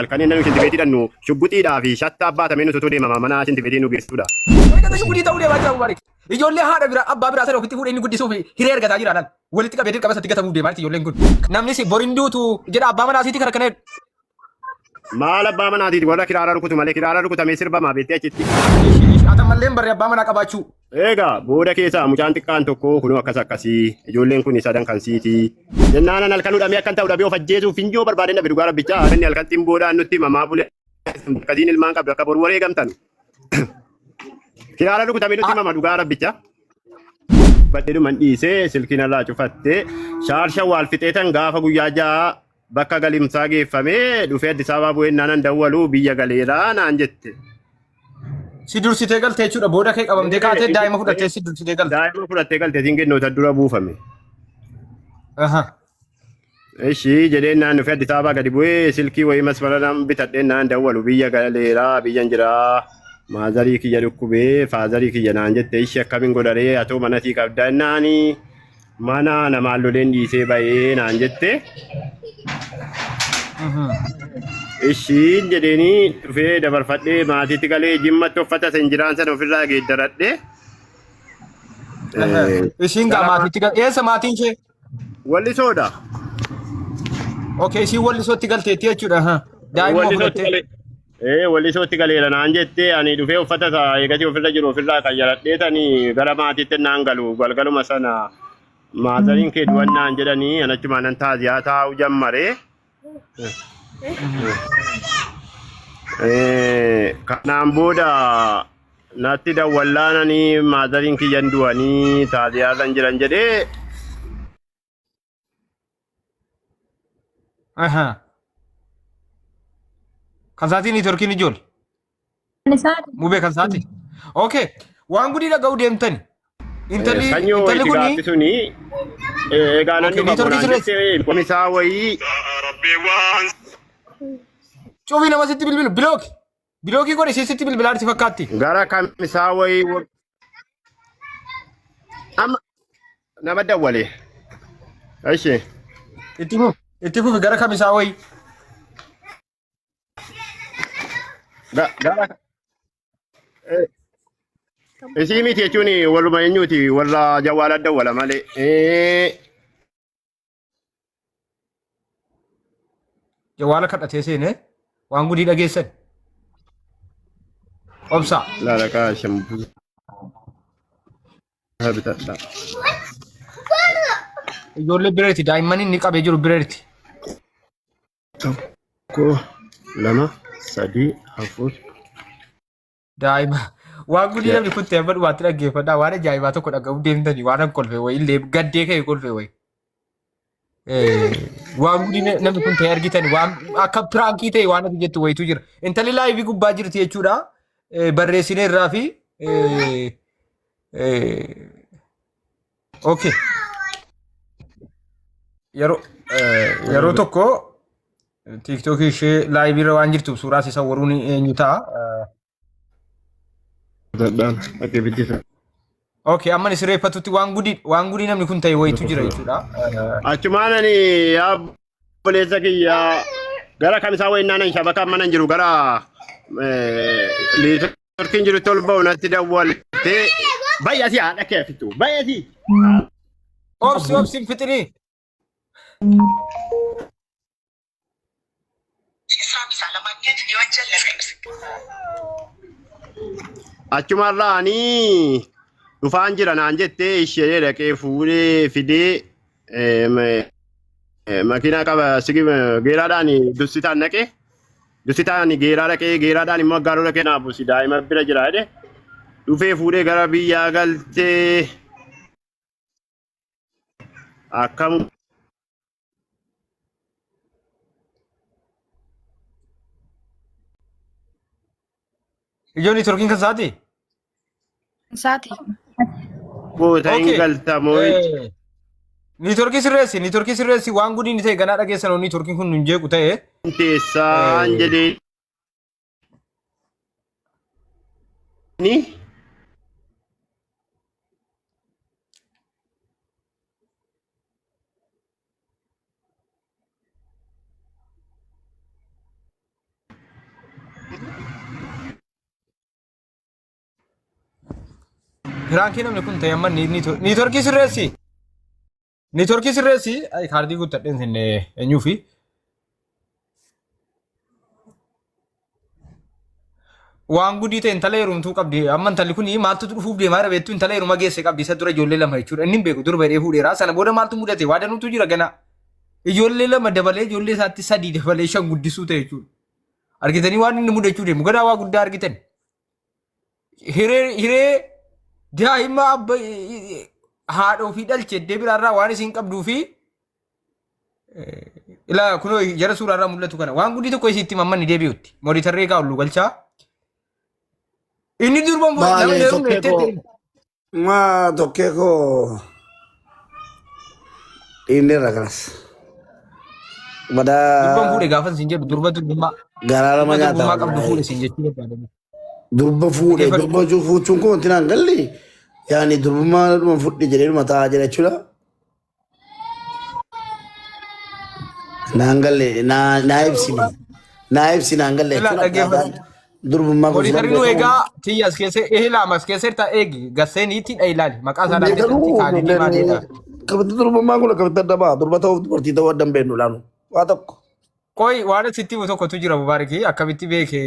Halkan inni nu shintibeetii dhannu shugguxiidhaa fi shattaa baatamee nutu utuu deemama mana shintibeetii nu geessudha. Wayita shugguxii ta'uu deemaa jira Mubaarik. Ijoollee haadha biraa abbaa biraa sana ofitti fuudhee inni guddisuuf hiree argataa jira laal. Walitti qabee dirqama isatti gatamuuf deemaa jirti ijoolleen kun. Namni si borin duutu jedha abbaa manaa isiitii kana kana jedhu. Maal abbaa manaatiiti warra kiraara rukutu malee kiraara rukutamee sirbamaa beektee achitti. Ati ammallee hin barre abbaa manaa qabaachuu. Egaa booda keessaa mucaan xiqqaan tokko kunoo akkas akkasii ijoolleen kun sadan kan siitii. Jennaan an halkan hudhamee akkan ta'u dhabee of ajjeesuuf finjoo barbaadeen dhabe dhugaa rabbichaa. Inni halkan ximboodhaan nutti himamaa bule akkasiin ilmaan qabdu akka boru wareegamtan. Kiraara rukutamee nutti himama dhugaa rabbicha. Badheeduman dhiisee silkiin irraa cufattee shaarsha waal fixeetan gaafa guyyaa ja'a bakka galimsaa geeffamee dhufee Addis Ababaa bu'ee naanan dawwaluu biyya galeeraa naan jette. Si dursitee galte jechuudha. Booda kee qabamtee kaatee daa'ima fudhattee si dursitee galte. Daa'ima fudhattee galte siin kennoota dura buufame. Aha. Ishii jedheen naan dhufee Addis Ababaa gadi bu'ee silkii wayii masmara naan bitadheen naan dawwalu biyya galeeraa biyyan jiraa maazarii kiyya dhukkubee faazarii kiyya naan jette ishii akkamiin godharee atoo mana sii qabda naanii Mana namaan loleen dhiisee ba'ee naan jette. Ishiin jedheenii dhufee dabarfadhee maatiitti galee jimmatti uffata isin jiraan sana ofirraa geeddaradhe. Ishiin gaa Gara maatiitti gal eessa maatiin ishee? Wallisoodha. Okay, ishiin wallisootti galteetti jechuudha. ha. Daa'ima Wallisootti fudhattee. galee. Ee wallisootti galeera naan jette ani dhufee uffata isaa eegasii ofirra jiru ofirraa qayyaradhee tanii gara maatiitti naan galu galgaluma sana maazariin kee du'an naan jedhanii an achumaan nan taaziyaa taa'uu jammaree. Kanaan booda natti dawwallaananii maazariin kiyyan du'anii taaziyaa irra jiran jedhee Aha. Kan isaatii niitworkiin ijoole. Kan isaati. Mubee kan isaati. Okay. Waan gudii dhaga'uu deemtani. Intalli Sanyoo intalli wayiiti kuni gaaffi suni egaa nan Okay, dhufa niitworkii bonaan sirreessi. jettee isaa wayii Cufii nama sitti bilbilu bilooki. Bilookii godhi ishee sitti bilbilaa jirti fakkaatti. gara kamisaa wayii amma nama dawwale. Ishi Itti fufi itti fufi gara kamisaa wayii. Gara isii miti jechuun waluma eenyuuti warra jawwaala dawwala malee. Jawaala kadhatee seenee waan gudii dhageessan. Obsaa. Laalaqaa shampuu bitadha. Ijoollee bireerti daa'imman inni qabee jiru bireerti. Tokko, lama, sadii, afur. Daa'ima waan gudii namni kun ta'e amma dhumaatti dhaggeeffadhaa waan ajaa'ibaa tokko dhaga'uu deemtanii waan an kolfe wayii illee gaddee ka'e kolfe wayii. Waan gudii namni kun ta'e argitan waan akka piraankii ta'e waan ati jettu wayitu jira. Intalli laayivii gubbaa jirti jechuudha. Barreessine irraa fi okay. Yeroo yeroo tokko tiiktookii ishee laayivii irra waan jirtuuf suuraa ishee sawwaruun eenyu ta'a. Dadhaan dhaqee biddisa. Okay, amma ni sirreeffatutti waan gudii namni kun ta'e wayitu jira jechuudha. Achumaan ani yaa obboleessa kiyya gara kamisaa wayinnaan an shabakaan mana hin jiru gara liitorkiin jirutti ol ba'u natti dawwaltee bayyasii haadha kee fixu bayyasii. Obsi obsi hin fixinii. Achumarraa ani dhufaan jira naan jettee ishee dhaqee fuudhee fidee makiinaa qaba geeraadhaan dussitaan naqee dussitaan geeraa dhaqee geeraadhaan immoo aggaaroo dhaqee naa buusi daa'ima bira jira jedhe dhufee fuudhee gara biyyaa galtee akkam Ijoo niitworkiin kan isaati? Isaati. goota hin Okay. galtamoo Niitworkii sirreessi, niitworkii sirreessi waan gudiin ta'e ganaa dhageessan niitworkiin kun nun jeequ ta'e. teessaan jedhee ni Piraankii namni kun ta'e amma niitoorkii sirreessi. Niitoorkii sirreessi. Ay kaardii guuttadheen sin eenyuufi. Waan gudii ta'e intala heerumtuu qabdi. Amma intalli kun maaltu dhufuuf deemaa jira beektu intala heeruma geesse qabdi. Isa dura ijoollee lama jechuudha. Inni hin beeku durba hidhee fuudheera. Sana booda maaltu mudate? Waa danuutu jira ganaa. Ijoollee lama dabalee ijoollee isaatti sadii dabalee shan guddisuu ta'e jechuudha. Argitanii waan inni mudachuu deemu ganaa waa guddaa argitan. Hiree hiree daa'ima abba haadha ofii dhalche iddee biraarraa waan isin qabduu fi ilaa kunoo jara suuraarraa mul'atu kana waan guddi tokko isitti mammanni deebi'utti mooditarree egaa olluu galchaa. Inni durban fuudhe Maali namni heerumne tokkee koo jettee maa tokkee koo dhiinneerra kanas. Durban Badaa fuudhe gaafa isin jedhu durba durbummaa garaa durba lama nyaata durbummaa qabdu fuudhe wallaahi. isin jechuu barbaadame. Durba fuudhe Dhaggeeffadhu. durba fuuchuun kun wanti naan galle yaani durbummaa dhuma fudhe jedhee dhuma taa'aa jira jechuudha. Naan galle naa naa ibsine naa ibsi naan galle Ilaa jechuun dhaggeeffadhu. akkaataan durbummaa kun silaan Monitarii nu beekamu. egaa tiyya as keessa ilaama as keessa jirta eegi gasseeniitti dha ilaali maqaa isaa laaltee Beekanuu sanatti kaanii diimaa deeta. Akkamitti durbummaa kun akkamitti adda ba'a? Durba ta'uuf dubartii ta'uu adda hin beeknu laanu. Waa tokko. Qoy waan sitti himu tokkotu jira Mubaariki akkamitti beeke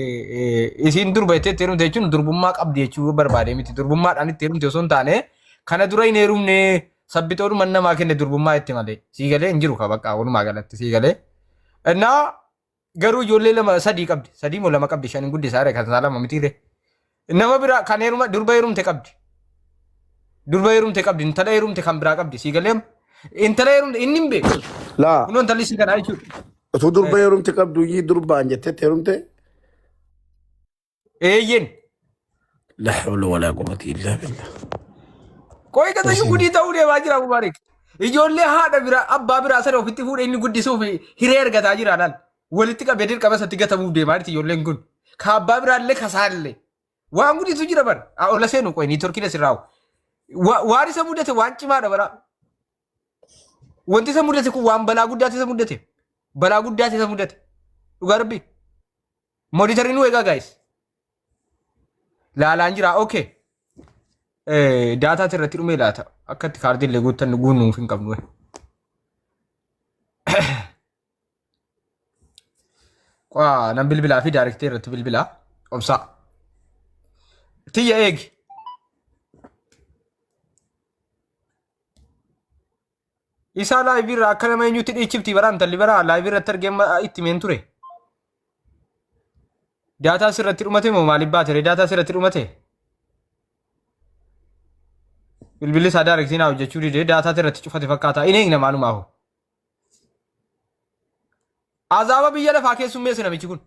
isiin durba jettee itti heerumte jechuun durbummaa qabdi jechuu barbaade miti durbummaadhaan itti heerumte osoo hin taane kana dura hin heerumne sabbixoodhuma namaa kenne durbummaa itti malee sii galee hin jiru ka bakka walumaa galatti sii galee. Innaa garuu ijoollee lama sadii qabdi sadii moo lama qabdi shan hin guddisaa kan isaa lama mitiire nama biraa kan heeruma durba heerumte qabdi durba heerumte qabdi intala heerumte kan biraa qabdi sii galee intala heerumte inni hin beeku Laa kunoo intalli isii kanaa jechuudha. utuu durba heerumte qabdu iyyii durbaan jetteetti heerumte. Eeyyeen. La hawla walaa quwwata illaa billah. Qoy katayyuu gudii ta'uu deemaa jira Mubaarik. Ijoollee haadha biraa abbaa biraa sana ofitti fuudhee inni guddisuuf hiree argataa jira laal. Walitti qabee dirqama isatti gatamuuf deemaa jirti ijoolleen kun. Ka abbaa biraallee kasaallee. Waan guditu jira bar. Ola seenu qoy niitoorkiin asirraa. Waan isa mudate waan cimaadha bara. Wanti isa mudate kun waan balaa guddaatu isa mudate. Balaa guddaatu isa mudate. Dhugaa rabbii. Monitoring nu eegaa guys. Laalaan jira. Okay. Daataa irratti dhumee laata. Akka itti kaardii illee guuttan guunnuuf hin qabnu. Qaa nan bilbilaa fi daarektee irratti bilbilaa. Obsaa. Tiyya eegi. Isaa laayivii irraa akka nama eenyutti dhiichifti bara intalli bara laayivii irratti argee amma itti meen ture. Daataa sirratti dhumate moo maaliif baate ree daataa sirratti dhumate? Bilbilli isaa daarektii naa hojjechuu didee daataa irratti cufate fakkaata. Inni eegna maalumaafu. Azaaba biyya lafaa keessummeesse namichi kun.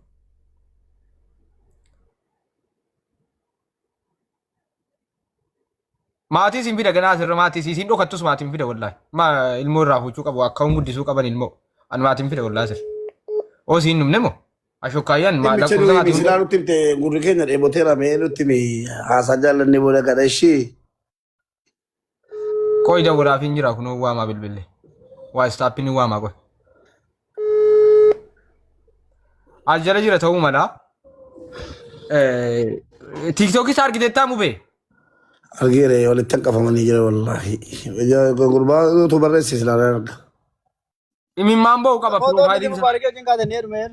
Maatii isin fida ganaa asirra maatii isin dhokattus maatiin fida wallaahi. Ma ilmoo irraa fuuchuu qabu akka guddisuu qaban ilmoo. An maatiin fida wallaahi asirra. Oo siin dhumne moo? Ashokkaayyan maa Dhimmicha lakkoofsa nuyi maatii misilaa hunda. nutti himte gurri keenya dheeboteera mee nutti himi haasaa jaallannee booda gara ishii. Qoy dawwalaaf hin jira kunoo waamaa bilbille. Waa istaappiin hin waamaa qoy. As jala jira ta'uu mala. Tiiktookii isaa argiteettaa mubee? Argeere walitti hanqafamanii jira wallaahi. Gurbaa utuu barreesse silaa arga. Imimmaan ba'u qaba Footoo piroofaayiliin nuti isaa. mubaarakii wajjin kaatanii heerumeer.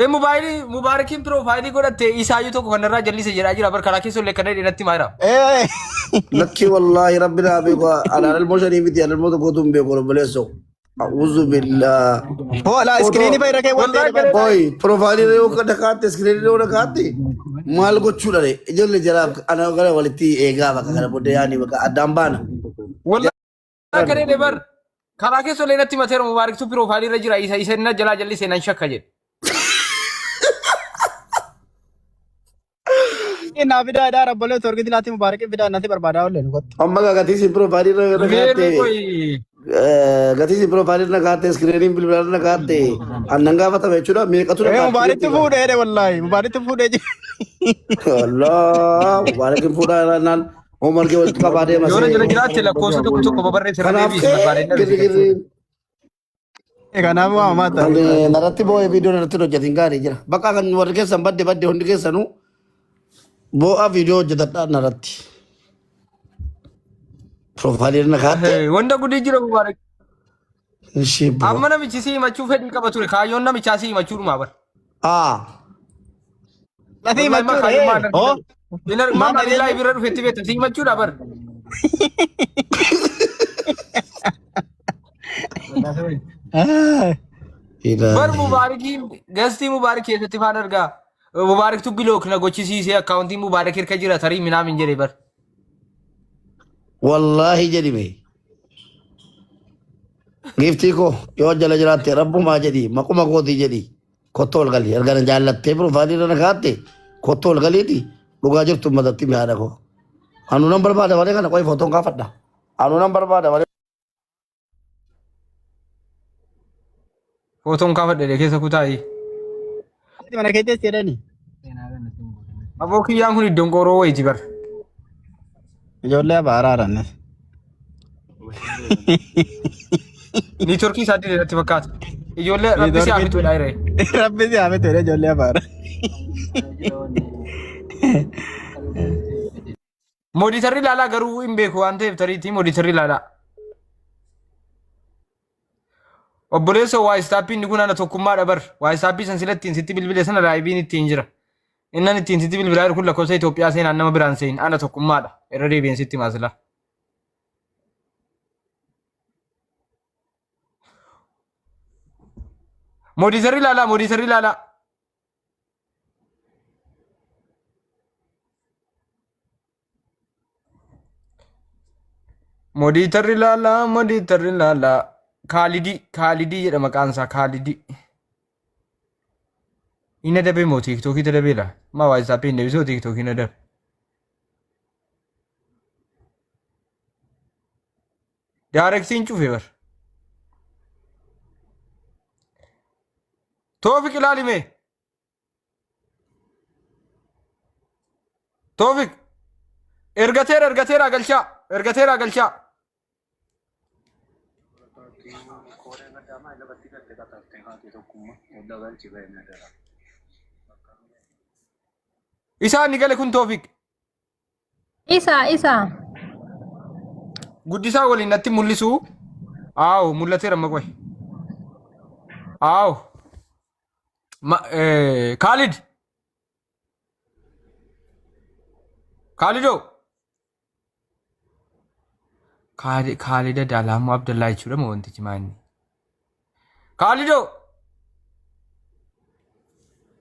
Ee mobaayilii mubaarakiin piroofaayilii godhatte isaayyuu tokko kanarraa jallise jedhaa jira bar karaa keessa illee kana natti himaa jira. Ee Lakkii wallaahi rabbi naa beeku anaan ilmoo shanii miti anaan ilmoo tokkootu hin beeku obboleessoo. A'uuzu billaa. Hoo laa iskiriinii fa'a irra keewwattee Wallaahi bara. garee Boy, piroofaayilii yoo dhakaatti iskiriinii yoo dhakaatti maal gochuudha re ijoollee jalaaf ana gara walitti eegaa bakka kana booddee yaani bakka addaan baana. Wallaahi garee bar karaa keessa illee natti himateera mubaaraktu piroofaayilii irra jira isa isa inni jalaa jallise nan shakka jedhe. Naa fidaa dhaa rabbolee torgiti laatti mubaarakii fidaa natti barbaadaa oollee nu kottu. Amma gaa gatii si piroofaayilii irra Meerri dhakaatte qoy gatii si piroofaayilii irra dhakaatte iskiriiniin bilbilaa irra dhakaatte annan gaafatame jechuudha meeqatu Ee dhakaatte mubaaritti jechuudha. fuudhee dha wallaahi mubaaritti fuudhee jira. Allah mubaarakin fuudhaa naan Omar gee walitti qabaa deema yoona jala see. jiraatte lakkoofsa tokko tokko babarreessa irra Kanaaf deebiisi barbaadeen kee dhabde girri si girri galchuudha. Kanaaf waamamaa ta'a. Ani narratti boo'ee viidiyoo irratti hojjetin gaarii jira. Bakka kan warri keessan badde badde hundi keessanuu boo'aa viidiyoo hojjetadhaa narratti. Piroofaayilii irra na kaa'atte. Wanta gudii jira Mubaarak. Ishee bro. Amma namichi si himachuu fedhii qaba ture. Kaayyoon namichaa si himachuudhumaa bara. Ah. Nati Wallahi ma himachuudha. kaayyummaa hin Oh. argitan. Hin ar- Maal Maal dhageesse? live irra dhufetti beekta si himachuudha bara. Bar Mubaarakiin gastii Mubaarak keessatti faan argaa. Mubaaraktu bilook na gochisiisee akkaawuntiin Mubaarak hirka jira tarii minaamin jedhe bar. Wallaahi jedhi mee. Giiftii koo yoo jala jiraatte rabbumaa jedhi maquma kootii jedhi kottu ol gali erga na jaallattee piroofaayilii irra na kaa'atte kottu ol galiiti dhugaa jirtu uummatatti mi haadha koo. Anuu nan barbaada malee kana qoyi footoon kaafadha. Anuu nan barbaada malee. Footoon kaafadhe keessa kutaa'ii. Mana keetti jedhani. Aboo kiyyaan kun iddoon qoroo wayiiti bar. Ijoollee abaaraarannes. Niitworkii isaa dide natti fakkaata. Ijoollee rabbi si haa fixuudha hiree. Rabbi si haa fixuudha ijoollee abaara. Mooditarri ilaalaa garuu hin beeku waan ta'eef tariitii mooditarri ilaalaa. Obboleessa waayistaappiin inni kun ana tokkummaadha bar. Waayistaappii san sila ittiin sitti bilbile sana laayiviin ittiin jira. Innan ittiin sitti bilbilaa jiru kun lakkoofsa Itoophiyaa seenaan nama biraan seen ana tokkummaadha. Irra deebi'een sitti maasila. Mooditarri ilaalaa mooditarri ilaalaa. Modiitarri laalaa, modiitarri laalaa. Kaalidii, Kaalidii jedha maqaan isaa Kaalidii. Inni adabee moo tiiktookii adabee laa? Maa waayisaappii hin deebisuu tiiktookii hin adabe. Daarektiin cufe bar. Toofiq ilaali mee. Toofik ergateera ergateera galchaa ergateera galchaa. Isaa inni gale kun Toofik. Isa isa. Guddisaa waliin natti mul'isu. Aawo mul'ateera amma qoy. Aawo. Kaalid. Kaalidoo. Kaalida Daalaammoo Abdallaa jechuudha moo wantichi maanni? Kaalidoo.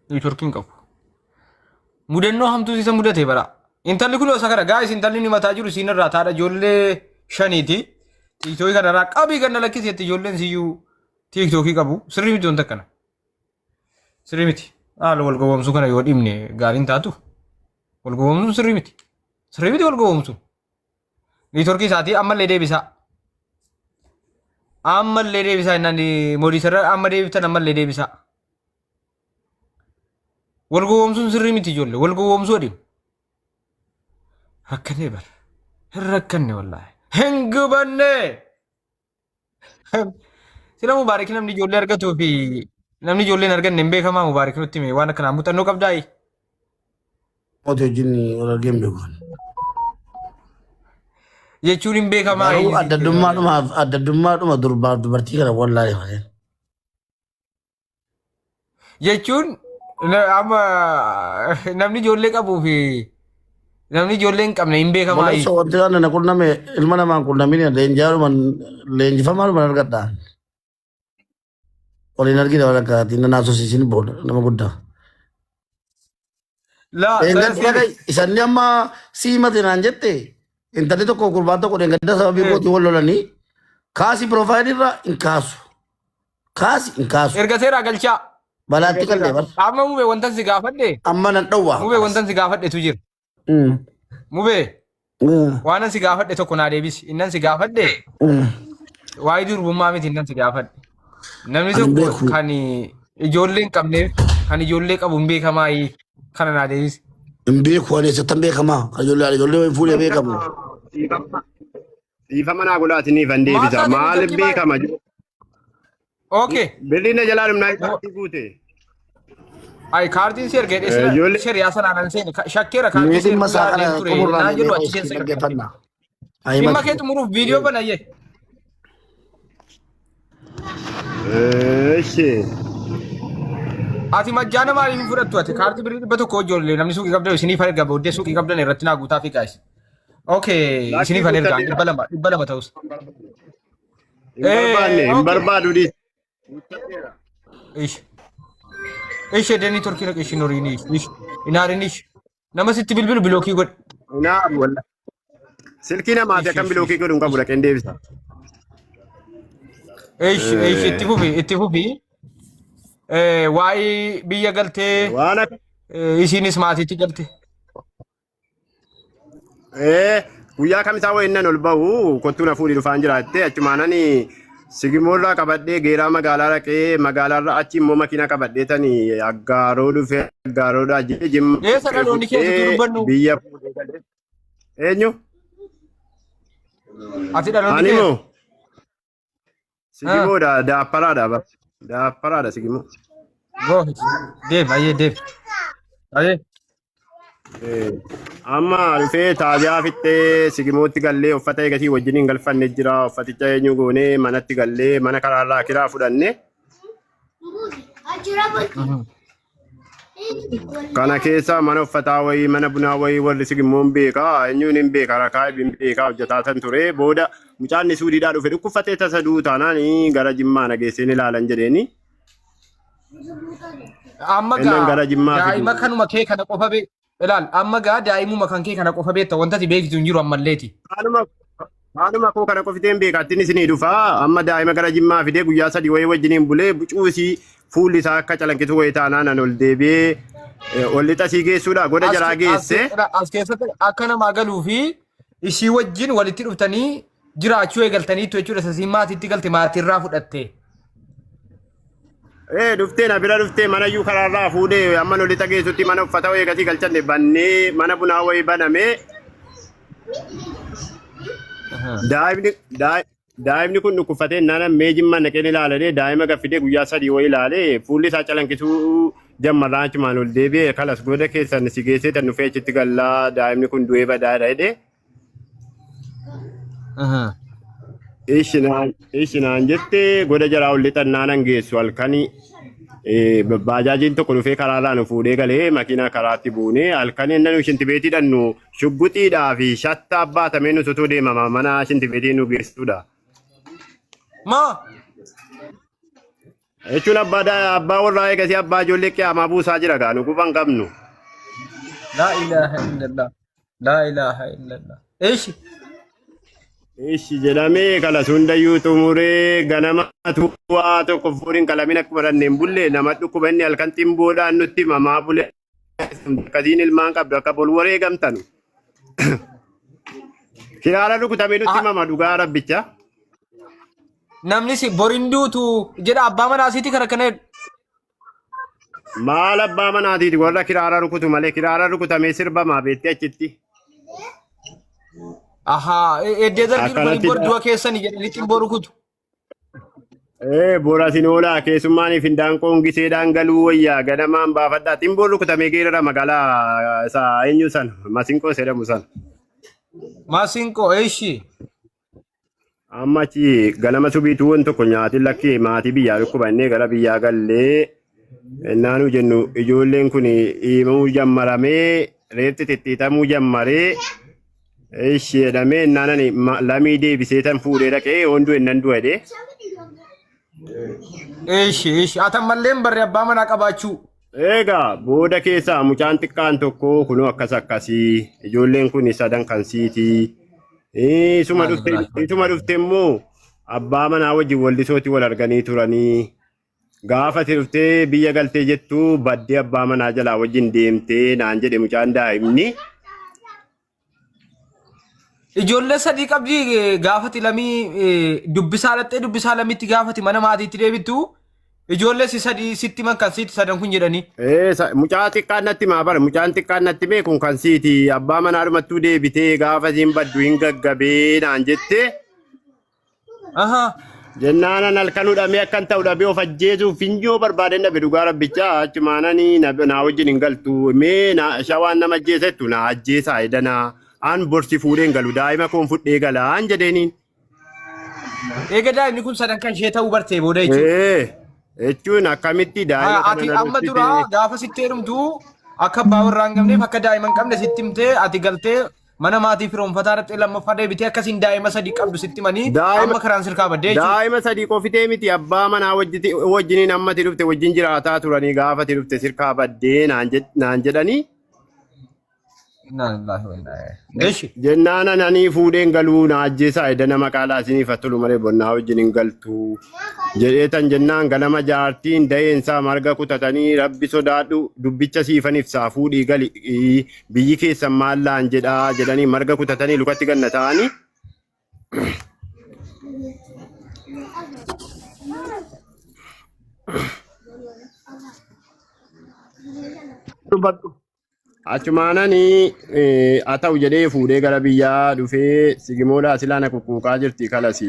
Neetworkiin qabu. Mudannoo hamtuu isa mudate bara. Intalli kun osoo kana gaa'is intalli inni mataa jiru siin irraa taadha ijoollee shaniiti. Tiiktookii kanarraa qabii ganna lakkiseetti ijoolleen siyyuu tiiktookii qabu. Sirrii miti wanta akkana. Sirrii miti. Haala wal gowwoomsuu kana yoo dhibne gaariin taatu. Wal gowwoomsuun sirrii miti. Sirrii miti wal gowwoomsuun. Niitworkii isaatii ammallee deebisaa. Ammallee deebisaa innaan moodiisarra amma deebiftan ammallee deebisaa. Wal gowwoomsuun sirrii miti ijoollee. Wal gowwoomsuu adeemu. Rakkannee bara. Hin rakkanne wallaahi. Hin gubanne. Sila Mubaarik namni ijoollee argatuu fi namni ijoollee hin arganne hin beekamaa Mubaarik nutti hime waan akkanaa muuxannoo qabdaayi. Mootii wajjin wal argee hin beeku. Jechuun hin beekamaa. Garuu addaddummaadhuma durbaaf dubartii kana wallaahi malee. Jechuun amma namni ijoollee qabuu fi namni ijoollee hin qabne hin beekamaa. Obboleessa wanti kana na qunname ilma namaan qunnamin leenji'aadhuma leenjifamaadhuma argadha. Waliin argina waan akkaatiin na naasosiisin booda nama guddaa. Laa Dheengadda sana dhaga'i isanni amma si himate naan jette intalli tokko gurbaan tokko dheengadda sababii kootii wal lolanii kaasi piroofaayilii irraa hin kaasu. Kaasi hin kaasu. Ergateeraa galchaa. Balaatti qallee bar. Amma mubee wantan si gaafadhe Amma nan dhowwaa. mubee wantan si gaafadhetu jira. Mubee waanan si gaafadhe tokko naa deebisi. Innan si gaafadhe waa'ee durbummaa miti innan si gaafadhe. Namni Ani hin tokko beeku. kan ijoollee hin qabneef kan ijoollee qabu hin beekamaa kana naa deebisi. Hin beeku ani eessattan beekamaa. Kan ijoollee ani ijoollee hin fuudhee beekamu. Dhiifama naa godhaa isiniif an Maal deebisa. taate Maaliif networkii maal? beekama? Okay. Birriin na jalaa dhumnaa isaatti guute. Ay kaartiin si ergee dheessina Ijoollee shari'aa sanaan an seene shakkeera kaartii Mee si dhimma erguu isaa kana yaadeen ture xumurraan naan jedhu mee achi isin keessa gargaarti. dhaggeeffanna. Dhimma kee xumuruuf viidiyoo banayyee. Eeshi. Ati majjaana maaliif hin fudhattu ati kaartii birrii 100 ijoollee namni suuqii qabdan isiniif erga booddee suuqii qabdan irratti naa guutaa fi gaayis. Okay Lakkii isiniif an ergaa guuttadheera. 200 ta'us. Hin barbaanne hin Okay. barbaadu dhiisi. Ish. Ish edanii torkii dhaqe ishin horiin ish. Ish. Inaarin ish. Nama sitti bilbilu bilookii godhi. Inaaru walla. Silkii namaati Ish akkam ish bilookii ish. godhu hin qabu dhaqeen deebisa. Ish ish itti fufi itti fufi. Waa'ee biyya galtee Waan akka isiinis maatiitti galte. Guyyaa kamisaa wayinnan ol bahu kottuu na fuudhi dhufaan jiraatte achumaanani sigimoorraa qabadhee geeraa magaalaa dhaqee magaalaarra achi immoo makiina qabadhee tani aggaaroo dhufee aggaaroodhaa jee jimma Eessa dhaloonni kee asitti fudhee dubbannu? biyya fuudhee galee. Eenyu? Ati dhaloonni Ani kee? moo sigimoodha daapparaadha bar daapparaadha sigimoo. Go ahead. Deem ayyee deem. Ayyee. Amma dhufee taabiyaa fixxee sigimootti gallee uffata eegasii wajjiniin galfanne jira. Uffaticha eenyu goonee manatti gallee mana karaarraa kiraa fudhanne. Kana keessa mana uffataa wayii mana bunaa wayii warri sigimoon beekaa eenyuun hin beeka rakaa hin beekaa hojjetaa tan ture. Booda mucaan ni suudiidhaa dhufe dhukkubfatee tasa du'u taanaan gara Jimmaa na geesseen ilaalan jedheeni. Amma Innan gaa gara Jimmaa daa'ima fidu. kanuma kee kana qofa bee ilaal amma gaa daa'imuma kan kee kana qofa beekta wanta ati beektu hin jiru ammalleeti. Haaluma haaluma koo kana qofiteen beeka attiin isinii dhufa amma daa'ima gara Jimmaa fidee guyyaa 3 wayii wajjiniin bulee bucuu isii fuulli isaa akka calanqisu wayii taanaan an ol deebi'ee ol lixa isii geessuudha goda As jaraa as geesse. as keessatti akka namaa galuu fi ishii wajjin walitti dhuftanii jiraachuu eegaltaniitu jechuudha. Isa isiin maatiitti galte maatiirraa fudhatte. Ee dhuftee na bira dhuftee mana iyyuu karaarraa fuudhee amma nu lixa geessutti mana uffata wayii gasii galchanne bannee mana bunaa wayii banamee daa'imni daa'imni kun dhukkubfatee nana mee jimma naqeen ilaalee daa'ima gaffidee guyyaa 3 wayii ilaalee fuulli isaa calanqisuu jammarraa achumaan ol deebi'ee kalas goda keessan si geessee tan dhufee achitti gallaa daa'imni kun du'ee badaadha jedhee Ishi naan jette goda jaraa ol lixan naanan geessu halkani baajaajiin tokko dhufee karaarraa nu fuudhee galee makiinaa karaatti buunee halkan inni nu shintibeetii dhannu shugguxiidhaa fi shattaa baatamee nu sutuu deemama mana shintibeetii nu geessudha. Maa? Jechuun abbaa abbaa warraa eegasii abbaa ijoollee qiyaamaa buusaa jira gaa nu quban qabnu. Laa ilaaha illallah. Laa ilaaha illallah. Eeshi. Ishi jedhamee kalas hundayyuu xumuree ganama waa tokko fuudhin qalamin akkuma dhanneen bulle nama dhukkuba inni halkan ximboodhaan nutti himamaa bule akkasiin ilmaan qabdu akka bol wareegamtanu. Kiraara rukutamee nutti himama dhugaa rabbicha. Namni si borin duutu jedha abbaa manaa siiti kana kana jedhu. Maal abbaa manaatiiti warra kiraara rukutu malee kiraara rukutamee sirbamaa beetti achitti. Ahaa eddee darbii dhufanii Akkanatti bor du'a keessanii jedhanii ximboo rukutu. Ee bora sin oolaa keessummaaniif hindaanqoon giseedhaan galuu wayyaa ganamaan baafadhaa ximboon rukutamee geerara magaalaa isa eenyu sana masinqoo jedhamu sana. Masinqoo eeshi. Amma achi ganama subiituu waan tokko nyaatiin lakkee maatii biyyaa dhukkubannee gara biyyaa gallee naanuu jennu ijoolleen kun hiimamuu jammaramee reeffi xixxiitamuu jammaree ishi jedhamee naanani lamii deebisee tan fuudhee dhaqee hunduu innan du'a jedhee. Eeshi eeshi ati ammallee hin barre abbaa manaa qabaachuu. Egaa booda keessaa mucaan xiqqaan tokko kunoo akkas akkasii ijoolleen kun sadan kan siitii. Isuma Maal dhufte biraa? isuma dhufte immoo abbaa manaa wajjin wallisooti wal arganii turanii. Gaafa ati dhuftee biyya galtee jettu baddee abbaa manaa jalaa wajjin deemtee naan jedhe mucaan daa'imni. Ijoollee sadii qabdi gaafati lamii dubbisaa dhaxxee dubbisaa lamitti gaafati mana maatiitti deebittu ijoollee si sadii sitti man kan sitti sadan kun jedhanii. Mucaa xiqqaan natti maa bara mucaan xiqqaan natti mee kun kan siiti abbaa manaa dhumattuu deebitee gaafa isiin baddu hin gaggabee naan jette. Ahaa. Jennaanan halkan hudhamee akkan ta'u dhabee of ajjeesuuf finjoo barbaadeen dhabe dhugaa rabbichaa achumaananii na wajjin hin galtu mee na shawaan nama ajjeesettu na ajjeesaa edanaa An borsi fuudheen galu daa'ima koon fudhee galaan jedheeniin. Eega daa'imni kun sadan kan ishee ta'uu bartee booda jechuudha. Ee, jechuun akkamitti daa'ima kana Ati na amma dhoksite? dura gaafa sitti heerumtu akka abbaa warraa hin qabneef akka daa'ima hin qabne sitti himtee ati galtee mana maatii firoomfataa dhaqxee lammaffaa deebitee akkasiin daa'ima sadii qabdu sitti himanii amma karaan sirkaa baddee jechuudha. Daa'ima sadii qofitee miti abbaa manaa wajjiniin ammati dhufte wajjin jiraataa turanii gaafati dhufte sirkaa baddee naan jedhanii. Innaa lillahi wa innaa ilaihi. Eshi. Jennaan ani fuudheen galuu na ajjeesaa edana maqaalaa isiniif haa tolu malee bonnaa wajjin hin galtu jedheetan jennaan ganama jaartiin da'eensaa marga kutatanii rabbi sodaadhu dubbicha siifan ibsaa fuudhii gali biyyi keessan maallaan jedhaa jedhanii marga kutatanii lukatti ganna ta'anii. Dubbadhu. Achumaanani haa ta'u jedhee fuudhee gara biyyaa dhufee sigimoodhaa silaa na quqquuqaa jirti kalasi.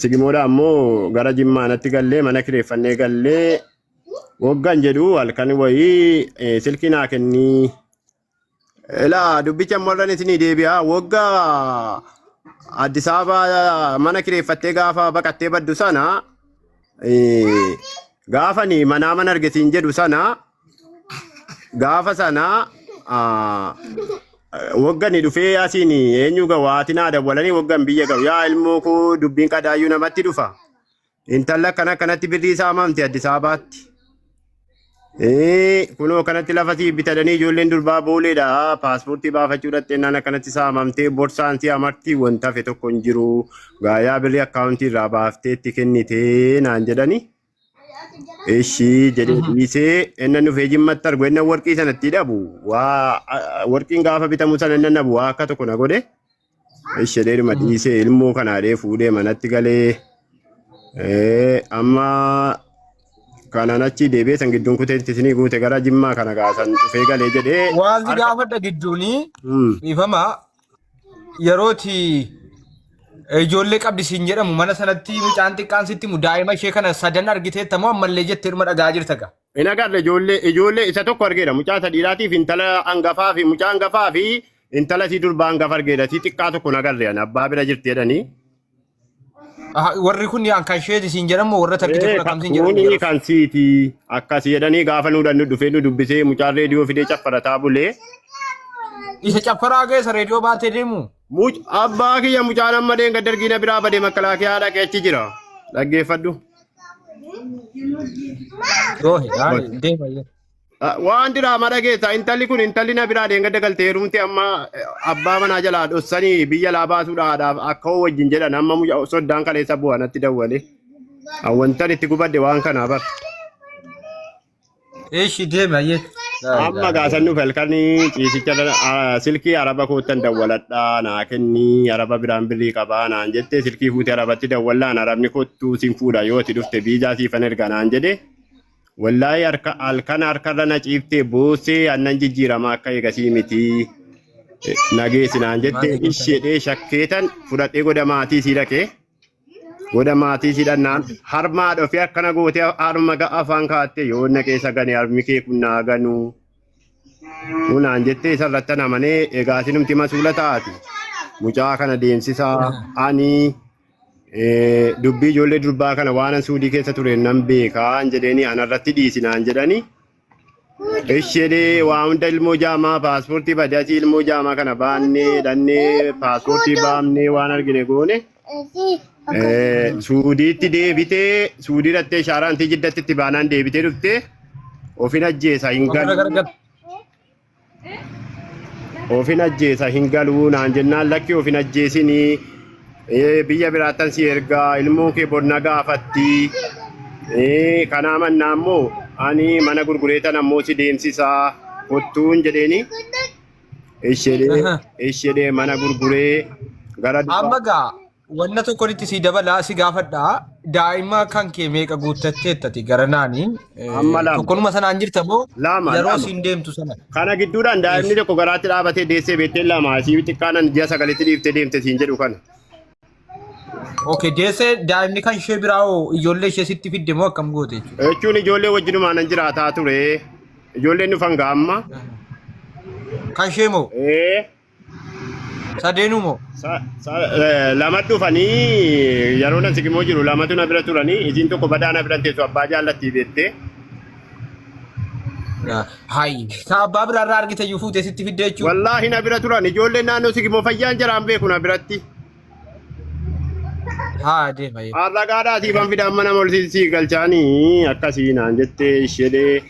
Sigimoodhaa ammoo gara jimmaanatti gallee mana kireeffannee gallee woggan jedhu halkan wayii silkii naa kennii. Ilaa dubbicha ammoo irraan isinii deebi'a. Wogga Addis Ababa mana kireeffattee gaafa baqattee baddu sana gaafani manaa mana arge siin jedhu sana gaafa sana woggani dhufee asiin eenyu ga'u haati naa dawwalanii woggan biyya ga'u yaa ilmoo koo dubbiin qadaayyuu namatti dhufa. Intalla akkana akkanatti birrii saamamte Addis Ababaatti. Kunoo kanatti lafa sii bitadanii ijoolleen durbaa booleedha. Paaspoortii baafachuu dhaqxeennaan akkanatti saamamtee borsaan si amartii wanta hafe tokko hin jiru. Gaayaa birrii akkaawuntii irraa baaftee itti kennitee naan jedhani. Ishii jedhee dhiisee inni dhufee jimmatti argu inni warqii sanatti dhabu waa warqiin gaafa bitamu sana inni dhabu waa akka tokko na godhe. Ishee dheeruma dhiisee ilmoo kanaadhee fuudhee manatti galee amma kanaan achi deebi'ee san gidduun kuteetti isinii guute gara jimmaa kana gaasan dhufee galee jedhee. Waan si gaafadha gidduuni dhiifama yerooti ijoollee qabdi siin jedhamu mana sanatti mucaan xiqqaan sitti himu daa'ima ishee kana sadan argiteetta moo ammallee jettee dhuma dhaga'aa jirta gaa. Hin agarre ijoollee isa tokko argeera mucaa isa dhiiraatiif intala hangafaa fi mucaa hangafaa fi intala isii durbaa hangafa argeera isii xiqqaa tokko hin agarre ani abbaa bira jirti jedhanii. Aha, warri kun yaan kan isheeti siin jedhamu warra tarkite kun akkam siin jedhamu Kuni yeroo. kan siiti akkasii jedhanii gaafa nu dhannu dhufee nu dubbisee mucaan reediyoo fidee caffarataa bulee. Isa caffaraa geessa reediyoo baatee deemu. Abbaa kiyya mucaan amma deenga dargii na biraa badee makalaakiyaa dhaqee achi jira. Dhaggeeffadhu. Yoo deema. Waan diraamaa dhageessa intalli kun intalli na biraa deengadda galtee heerumte amma abbaa manaa jalaa dhossanii biyya laa baasuudhaaf akka hoo wajjin jedhan amma mucaa soddaan kaleessa bu'aa natti dawwale. Wantan itti gubadde waan kanaa bar. Eeshi deema ayyee. Amma gaasan nuuf halkanii ciisicha silkii araba koottan dawwaladhaa naa kennii araba biraan birrii qabaa naan jette silkii fuutee arabatti dawwallaan arabni kottuu siin fuudha yoo ati dhufte biizaa siifan erga naan jedhe. Wallaahi harka halkan harkarra na ciiftee boossee annan jijjiirama akka eegasii miti nageessi naan jette isheedhee shakkeetan fudhadhee goda maatii sii dhaqee goda maatii sii dhannaan harmaa dhofee akkana gootee harma afaan kaattee yoo na keessa gane harmi kee kun naa ganuu naan jettee isarratti an amanee egaa isinumti masuula taati mucaa kana deemsisaa ani Dubbii ijoollee durbaa kana waanan suudii keessa ture nan beekaa an jedheeni anarratti dhiisi naan jedhani. Ishee waa hunda ilmoo jaamaa paaspoortii badee asii ilmoo jaamaa kana baannee dhannee paaspoortii baafnee waan argine goone. Suudiitti deebitee suudii dhattee shaaraantii jiddatti itti baanaan deebitee dhuftee ofin ajjeesa hin Ofirra galu. gargar. Ofin ajjeesa hin galuu naan jennaan lakki ofin ajjeesinii biyya biraattan si ergaa ilmoon kee bor na gaafatti kanaa mannaa immoo ani mana gurgureetan ammoo si deemsisaa kottuun jedheeni ishedhee mana gurguree gara Amma gaa Wanna tokkoon itti sii dabalaa si gaafadha. Daa'ima kan kee meeqa guuttatteettati gara naani? Amma lama. Tokkonuma sanaan jirta moo Lama, yeroo lama. siin deemtu sana? Kana gidduudhaan daa'imni tokko garaatti dhaabatee deessee beektee lama asii xiqqaanan ji'a sagalitti dhiiftee deemte siin jedhu kana. Okay, deessee daa'imni kan ishee biraa hoo ijoollee ishee sitti fidde moo akkam goote jechuudha? Jechuun ijoollee wajjinumaan nan jiraataa ture. Ijoolleen dhufan gaamma. Kan ishee moo? Ee. Sadeenuu moo? Lama dhufanii yeroo nan sigimoo jiru lamatu na bira turanii isiin tokko badaa na bira teessu abbaa jaallattii beettee. Hayi. Ka abbaa biraarraa argite iyyuu fuutee sitti fidde jechuudha. Wallaahi na bira turan ijoolleen naannoo sigimoo fayyaan jaraan beeku na biratti. Haa deema. Harragaadhaa siifan fidaan mana ol sii galchaanii akkasii naan jettee isheedhee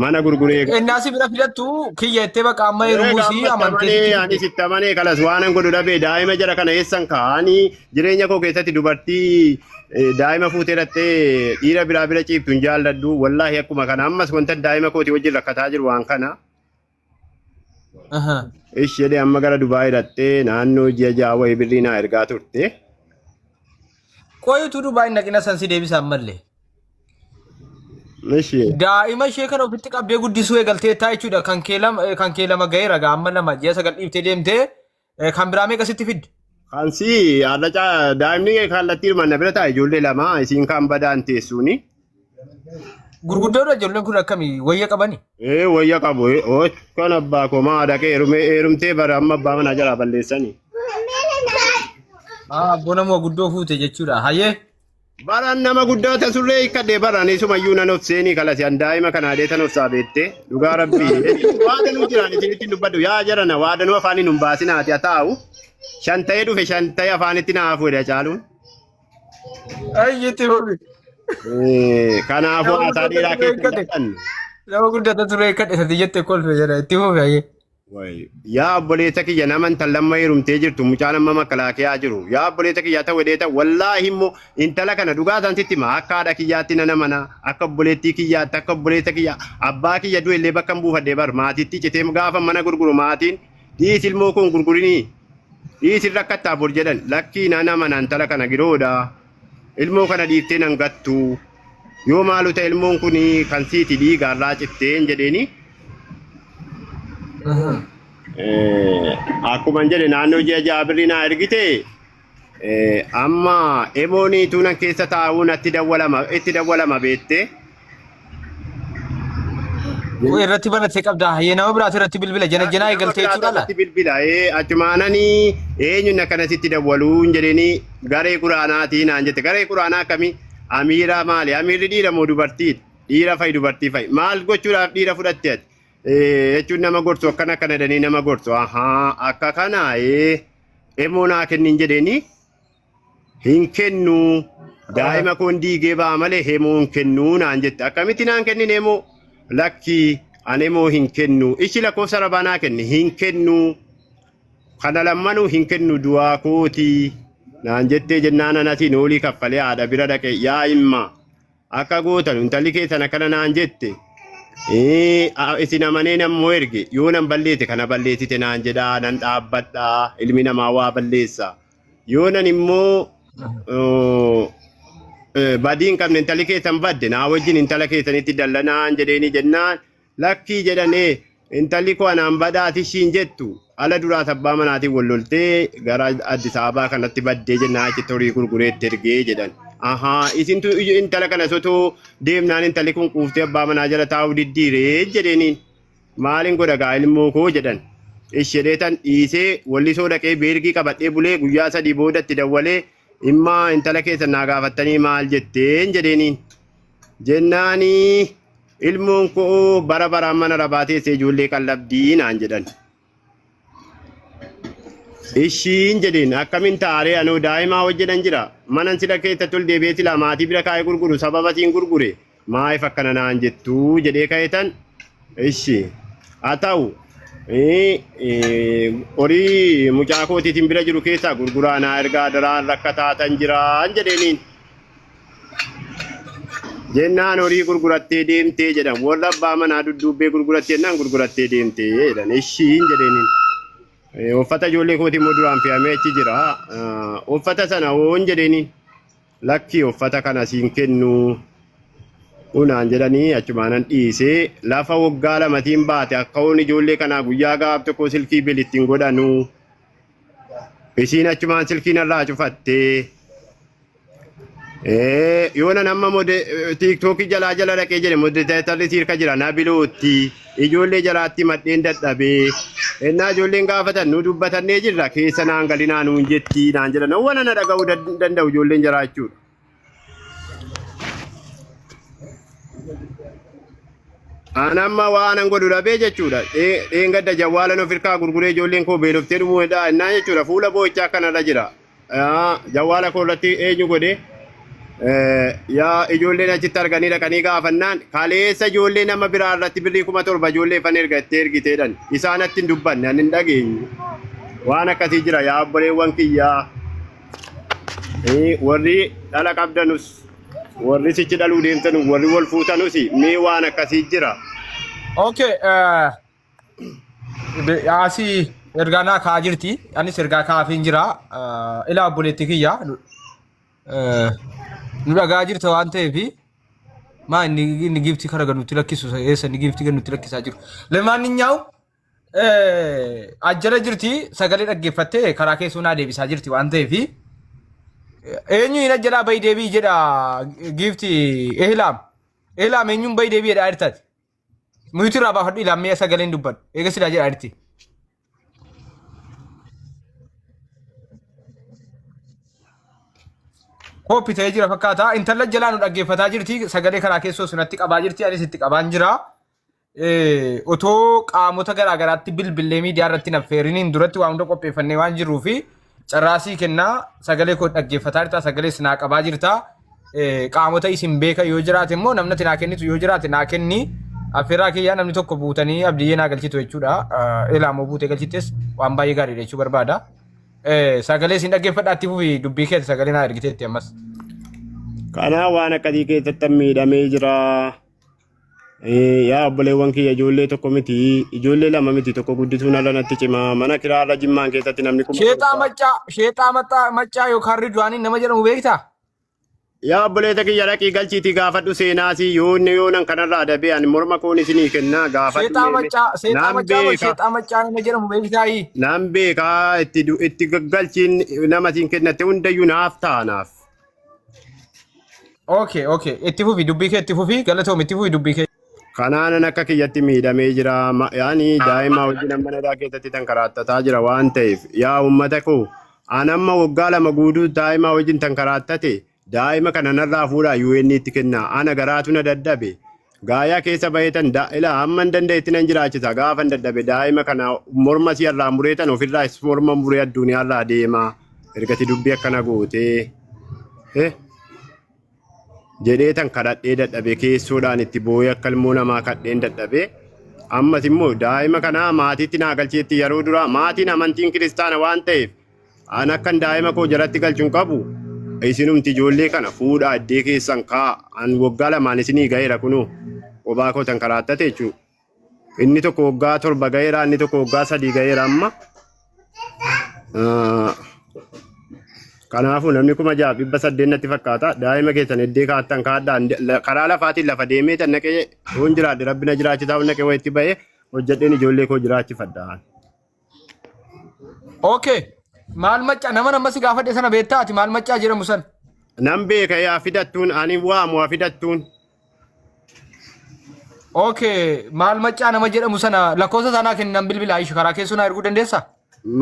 mana gurguree. Ennaa si bira fidattu kiyya jettee bakka amma heerumuu si amantee sitti Amanee ani fidde. sitti amanee kalas waanan godhu dhabee daa'ima jara kana eessan kaa'anii jireenya koo keessatti dubartii daa'ima fuutee dhattee dhiira biraa bira ciiftu hin jaalladhu. Wallaahi akkuma kana ammas wanta daa'ima kooti wajjin rakkataa jiru waan kana. Aha. Ishee amma gara Dubaay dhattee naannoo ji'a 6 wayii birrii naa ergaa turte. Qoyituu Dubaay hin dhaqina san si deebisa ammallee. Ishee. Daa'ima ishee kana ofitti qabdee guddisuu eegalteettaa jechuudha. Kan kee lama kan kee lama ga'eera gaa amma lama ji'a 9 dhiiftee deemtee kan biraa meeqa sitti fidde? Kan si haadha daa'imni kallattii hirmaanna bira taa'e ijoollee lama isiin kan badaan teessuuni. Gurguddoodha ijoolleen kun akkamii wayya qabani? Ee wayya qabu ee kan abbaa koo maa dhaqee heerumtee bara amma abbaa manaa jalaa balleessani. Abboo nama guddoo fuute jechuudha. Hayyee. Baraan nama guddaa tasurree hiikkadhee baraan isumayyuu nan of seenii kalasi an daa'ima kana adee tan of saabeette dhugaa rabbii. Waadanuu jiraan isinitti hin dubbadhu yaa jarana waadanuu afaaniin hin baasinaati haa taa'u. Shan ta'ee dhufe shan ta'ee afaanitti na hafu jedha caaluun. Ayyeetti fufi. Kanaafuu Nama haasaa guddata dheeraa ture keessa hin hiikkadhe. dhaqannu. Nama guddata ture hiikkadhe sati jette kolfe jedha itti fufi hayyee. Wayi. Yaa obboleessa kiyya nama intal amma heerumtee jirtu mucaan amma makalaakiyaa jiru. Yaa obboleessa kiyya ta'u jedhee ta'u wallaahi immoo intala kana dhugaa isaan sitti hima akka haadha kiyyaatti nana mana akka obboleettii kiyyaatti akka obboleessa kiyya abbaa kiyya du'e illee bakka hin buufadhee bar maatiitti citee gaafa mana gurguru maatiin dhiisi ilmoo kun gurgurinii dhiisi rakkattaa bor jedhan lakkii nana mana intala kana giroodha ilmoo kana dhiiftee nan gattu yoo maalu ta'e ilmoon kun kan siiti dhiigaarraa citteen jedheeni. Akkuma jedhe naannoo ji'a 6 birrii naa ergite amma emoonii tuunan keessa taa'uu natti dawwalama itti dawwalama beette. Irratti banattee qabda. Hayyee nama biraatu irratti bilbila. Jana janaa Nama eegaltee biraatu jechuudha laa. irratti bilbila achumaananii eenyuun akkanasitti dawwaluu hin jedheenii garee quraanaatii naan jette garee quraanaa akkamii amiira maali amiirri dhiira moo dubartiidha dhiira fa'i dubartii fa'i maal gochuudhaaf dhiira fudhatte ati jechuun nama gorsu akkana akkana jedhanii nama gorsu ahaa akka kana emoo naa kennin jedheenii hin kennu daa'ima koon diigee ba'a malee hemoo hin kennu naan jette akkamitti naan kennin hemoo lakkii an hemoo hin kennu ishi lakkoofsa rabaa naa kenni hin kennu kana lammanuu hin kennu du'aa kootii naan jettee jennaan anatiin hoolii kaffalee haadha bira dhaqe yaa himma akka gootan intalli keessan akkana naan jette isin amanee nammoo erge yoo nan balleesse kana balleessite naan jedhaa nan dhaabbadhaa ilmi namaa waa balleessa yoo nan immoo badii hin qabne intalli keessan badde naa wajjin intala keessanitti dallanaan jedheeni jennaan Lakkii jedhanee intalli koo anaan badaati ishiin jettu ala duraas abbaa manaatiin wal loltee gara Addis Ababaa kanatti baddee jennaan achitti horii gurgureetti ergee jedhan. Ahaa isintu intala kana sotoo deemnaan intalli kun quuftee abbaa manaa jala taa'uu diddiiree jedheeniin. Maalin godha gaa ilmoo koo jedhan. Ishedhee tan dhiisee wallisoo dhaqee beergii qabadhee bulee guyyaa 3 boodatti dawwalee immaa intala keessan naa gaafattanii maal jetteen jedheeniin. Jennaanii Ilmoon koo bara baraan mana rabaa teessee ijoollee qallabdii naan jedhan. Ishiin jedheen akkamin taaree anoo daa'imaa hojjedhan jira. Manan sila keessatti ol deebi'ee silaa maatii bira kaa'ee gurguru sababa siin gurgure maayif akkana naan jettuu jedhee ka'etan ishi haa ta'u horii mucaa kootiitiin bira jiru keessaa gurguraa naa ergaa daraan rakkataa tan jiraan jedheeniin. Jennaan horii gurgurattee deemtee jedhan. Warra abbaa manaa dudduubbee gurgurattee jennaan gurgurattee deemtee jedhan. Ishiin jedheeniin. Uffata ijoollee kootii immoo duraan fe'amee achi jira. Uffata sana hoon jedheeniin. Lakkii uffata kana siin kennu. Unaan jedhanii achumaanan dhiisee lafa waggaa lamatiin baate akka hoon ijoollee kanaa guyyaa gaaf tokko silkii bil ittiin godhanu. Isiin achumaan silkii narraa cufattee. Yoona nama mode tiiktookii jalaa jala dhaqee jedhe moderatorri siirka jira na bilootti ijoollee jalaatti madheen dadhabee ennaa ijoolleen gaafatan nu dubbatannee jirra keessa naan galinaa nuun jetti naan jedhan waan na dhaga'uu danda'u ijoolleen jaraa jechuudha. An amma waan an godhu dhabee jechuudha. Dheengadda jawwaalan of hirkaa gurguree ijoolleen koo beeloftee dhumuu hedhaa ennaa jechuudha. Fuula boo'ichaa kanarra jira. Jawwaala koo irratti eenyu godhe yaa ijoolleen achitti arganii dhaqanii gaafannaan kaleessa ijoollee nama biraa irratti birrii 7,000 ijoollee fan erga itti ergiteedhan isaan atti hin dubbanne ani hin dhageenye. Waan akkasii jira yaa obboleewwan kiyyaa. Warri dhala qabdanus warri sichi dhaluu deemtanu warri wal fuutanus mee waan akkasii jira. Okay, asii ergaa naa kaa'aa jirti. Anis ergaa kaa'aafin jira. Ilaa obboleetti kiyya. Nu dhagaa jirta waan ta'eef maa inni inni giiftii kara gad nutti lakkisu eessa inni giiftii gad nutti lakkisaa jiru. Lemaanninyaa'u ajjala jirti sagalee dhaggeeffattee karaa keessoo naa deebisaa jirti waan ta'eef eenyu hin ajjalaa bayi deebii jedha giiftii ehilaam. Ehilaam eenyuun bayi deebii jedhaa jirtaati. Muyuti irraa baafadhu ilaam mi'a sagaleen dubbadhu. Eega silaa jedhaa jirti. Kooppi ta'ee jira fakkaata. Intala jalaa nu dhaggeeffataa jirti. Sagalee karaa keessoo sunatti qabaa jirti. Anis itti qabaan jira. Otoo qaamota garaa garaatti bilbillee miidiyaa irratti hin affeeriniin duratti waa hunda qopheeffannee waan jirruu fi carraasii kennaa sagalee koo dhaggeeffataa jirta. Sagalee sinaa qabaa jirta. Qaamota isin beeka yoo jiraate immoo namni ati naa kennitu yoo jiraate naa kenni. Affeerraa kiyyaa namni tokko buutanii abdiyyee naa galchitu jechuudha. Elaamoo buutee galchittes waan baay'ee gaariidha jechuu barbaada. Sagalee isin dhaggeeffadhaa itti fufi dubbii keessa sagalee naa ergiteetti ammas. Kanaa waan akkasii keessatti miidhamee jira. Yaa obboleewwan kiyya ijoollee tokko miti ijoollee lama miti tokko guddisuun irra natti cima mana kiraarra jimmaan keessatti namni kuma Sheexaa torba. maccaa sheexaa maccaa yookaan ridwaaniin nama jedhamu beektaa? Yaa obboleessa kiyya dhaqii galchiitii gaafadhu seenaasii yoonni yoonan kanarraa adabee ani morma koon isinii kennaa gaafadhu Sheexaa meeme maccaa seexaa naan maccaa moo beeka sheexaa maccaa nama jedhamu beektaayi? naan beeka itti itti galchiin nama siin kennatte hundayyuu naaf ta'a naaf. Okay, okay. Itti fufi dubbii kee itti fufi galatoom itti fufi dubbii kee. Kanaanan akka kiyyatti miidhamee jira. Yaani daa'ima wajjin mana hidhaa keessatti tan karaattataa jira waan ta'eef yaa uummata koo an amma waggaa 2 guutuu daa'ima wajjin tan karaattate daa'ima kana narraa fuudhaa UN itti kennaa ana garaatu na dadhabe gaayaa keessa baheetan ilaa hamma hin danda'etti nan jiraachisa gaafan dadhabe daa'ima kana morma si irraa mureetan ofirraa morma muree addunyaarraa deema ergati dubbii akkana gootee. Eh? Jedhee tan kadhadhee dadhabe keessoodhaan itti boo'ee akka ilmoo namaa kadheen dadhabe. Ammas immoo daa'ima kanaa maatiitti naa galcheetti yeroo duraa maatiin amantiin kiristaana waan ta'eef an akkan daa'ima koo jalatti galchu hin qabu. Isinumti ijoollee kana fuudhaa iddee keessan kaa an waggaa lamaan isinii ga'eera kunoo qobaa koo tan karaattate jechuudha. Inni tokko waggaa 7 ga'eera inni tokko waggaa 3 ga'eera amma. Kanaafuu namni 6,800 natti fakkaata. Daa'ima keessan eddee kaattan kaadhaa karaa lafaatiin lafa deemee tan naqee yoon jiraadhe rabbi na jiraachisaa yoon naqee wayitti ba'ee hojjedheen ijoollee koo jiraachifadha. Okay. Maal maccaa nama nama si gaafadhe sana beektaa ati maal maccaa jedhamu sana? Nan beeka yaa fidattuun ani waamu haa fidattuun. Okay, maal maccaa nama jedhamu sana lakkoofsa isaa naa kenni nan bilbila Aisha karaa keessoo naa erguu dandeessaa?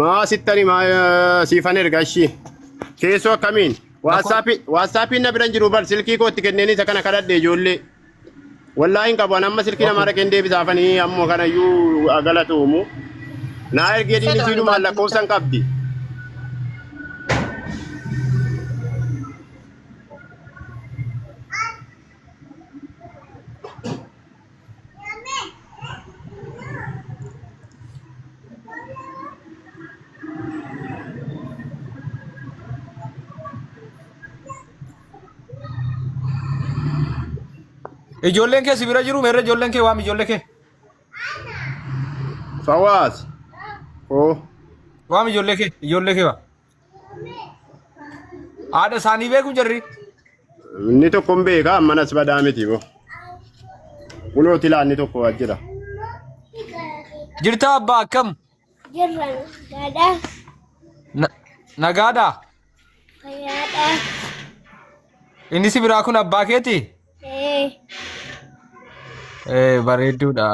Maa sittani maa siifan erga ishii. Keessoo akkamiin? Lakkoo Waatsaappiin na bira hin jiru bar silkii kootti kenneen isa kana kadhadhe ijoollee. Wallaahi hin qabu an amma silkii namaa dhaqeen deebisaafanii ammoo kanayyuu galatoomu. Naa ergi jedhiin isiinumaan lakkoofsa hin qabdi. Ijoolleen kee si bira jiru meerre ijoolleen kee waami ijoollee kee. Fawaas. Oo. Waami ijoollee kee ijoollee kee waa. Haadha isaanii beeku jarri. Inni tokko hin beeka ammanas badaa miti boo. Kunoo tilaa inni tokko jira. Jirtaa abbaa akkam? Jirra nagaadha. Nagaadhaa? Fayyaadha. Inni si biraa kun abbaa keeti? Ee. Eh, bareedduudha.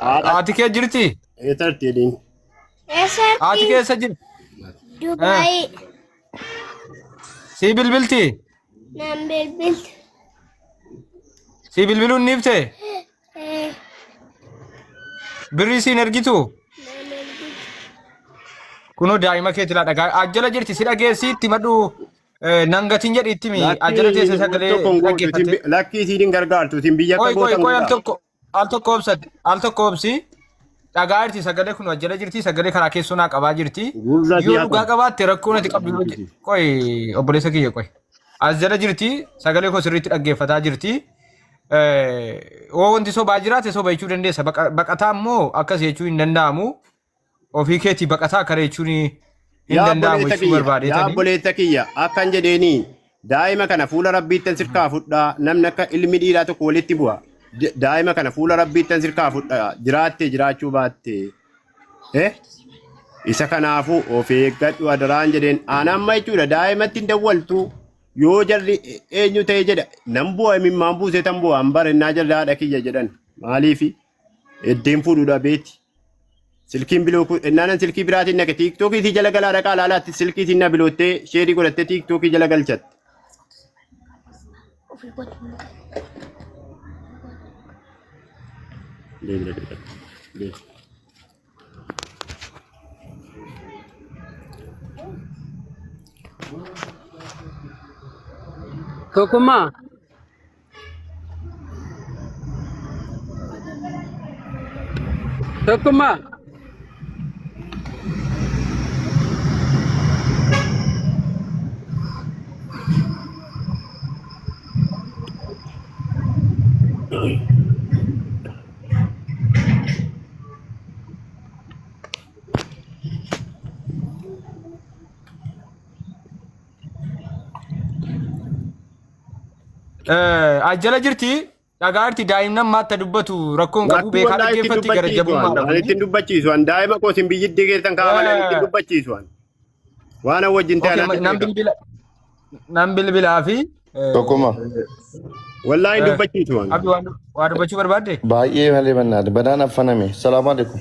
Haadha Haati kee jirti? eessatti jedhiin. Haati Eessatti? kee eessa jirti? Dubaay. Sii bilbilti? Naan bilbiltu. Sii bilbiluun ni ibte? Ee. Birrii siin ergitu? Naan ergitu. Kunoo daa'ima keeti laa dhagaa. Ajjala jirti si dhageessi itti madhu nan gatiin jedhi itti mi ajjala teessee Lakkii sagalee tokko hin gootu. dhaggeeffatte. Lakkii isiin hin gargaartu. Isin biyya akka Qoy qoy gootan qoy al godha. tokko al tokko obsati al tokko obsi. Dhagaa jirti sagalee kun ajjala jirti sagalee karaa keessoo naa qabaa jirti. Gurra si Yoo haa dhugaa ta'u. qabaatte rakkoo nati qabdu yoo qoy obboleessa kiyya qoy. As jala jirti sagalee koo sirriitti dhaggeeffataa jirti. Yoo wanti sobaa jiraate soba jechuu dandeessa. Baqataa immoo akkas jechuu hin danda'amu. Ofii keetii baqataa akkana jechuun hin Yaa danda'amu obboleessa jechuu kiyya, yaa barbaadeetani. obboleessa kiyya, akkan jedheeni daa'ima kana fuula rabbiittan sirkaa fudhaa namni akka ilmi dhiiraa tokko walitti bu'a. Daa'ima kana fuula rabbiittan sirkaa fudhaa jiraatte jiraachuu baatte. Eh? Isa kanaafuu of eeggadhu adaraan jedheen aan amma jechuudha daa'imatti hin dawwaltu yoo jarri eenyu ta'e jedha nan bu'a imimmaan buusee tan bu'a an barennaa jarri haadha kiyya jedhan maaliifi eddeen fuudhu dhabeeti. Silkiin biloo ennaanan silkii biraatiin naqe tiiktookii isii jala galaa dhaqaa laalaatti silkii isiin na biloottee sheerii godhattee tiiktookii jala galchatte. Deemi dhaqi dhaqi. Deemi. Tokkummaa. Tokkummaa. Ajjala jirti dhagaa jirti daa'imnan maatta dubbatu rakkoon qabu Lakkii beekaa wallaahi ittiin dhaggeeffatti gara dubbachiisu an. jabummaadha Ani kuni. ittiin dubbachiisu an. Daa'ima koo isin biyyittii keessan kaa'aa malee ani ittiin dubbachiisu an. Waan an wajjin ta'e Okay, anatu nan beeka. bilbila nan bilbilaa fi Tokkuma. Wallaahi hin dubbachiisu an. Abdi waan waa dubbachuu barbaadde? Baay'ee malee bannaadha. Badaan affaname. Salaamu alaikum.